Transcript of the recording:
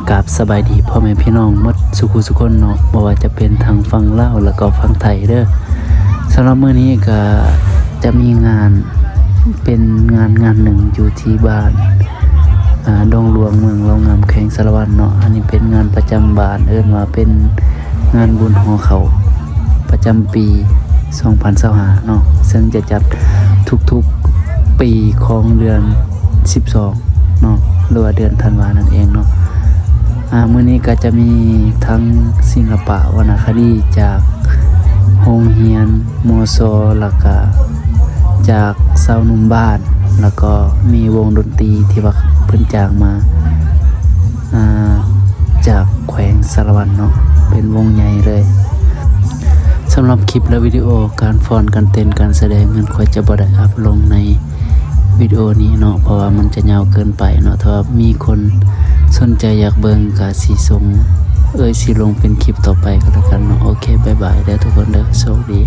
ກາບສະບາຍດີພໍ່ແມ່ພີ່ນ້ອງໝົດສູ່ຜູ້ສູ່ຄົນເນາະ ບໍ່ວ່າຈະເປັນທັງຝັ່ງລາວ ແລ້ວກໍຝັ່ງໄທເດີ. ສຳລັບມື້ນີ້ກໍຈະມີງານ ເປັນງານງານໜຶ່ງຢູ່ທີ່ບ້ານ ອາ ດົງຫຼວງ ເມືອງເລົ່າງາມ ແຂວງສາລະວັນເນາະ. ອັນນີ້ເປັນງານປະຈຳບ້ານ ເອີ້ນວ່າເປັນງານບຸນຫໍເຂົ້າປະຈຳປີສອງພັນຊາວຫ້າເນາະ ເຊິ່ງຈະຈັດທຸກໆປີຂອງເດືອນສິບສອງເນາະ ຫຼືວ່າເດືອນທັນວານັ້ນເອງເນາະ. ອາ ມື້ນີ້ກໍຈະມີທັງສິລະປະວັນນະຄະດີຈາກໂຮງຮຽນ ມຊ ແລ້ວກະຈາກຊາວໜຸ່ມບ້ານ ແລ້ວກໍມີວົງດົນຕີທີ່ວ່າເພິ່ນຈ້າງມາ ອາ ຈາກແຂວງສາລະວັນເນາະ ເປັນວົງໃຫຍ່ເລີຍ. ສຳລັບຄລິບ ແລະ ວິດີໂອການຟ້ອນ ການເຕັ້ນ ການສະແດງນັ້ນ ຂ້ອຍຈະບໍ່ໄດ້ອັບລົງໃນ ວິດີໂອນີ້ເນາະ ເພາະວ່າມັນຈະຍາວເກີນໄປເນາະ. ຖ້າວ່າມີຄົນສົນໃຈຢາກເບິ່ງ ກະຊິສົ່ງ ເອີຍ ຊິລົງເປັນຄລິບຕໍ່ໄປກໍແລ້ວກັນເນາະ. ໂອເຄ ບາຍບາຍເດີທຸກຄົນເດີ ໂຊກດີ.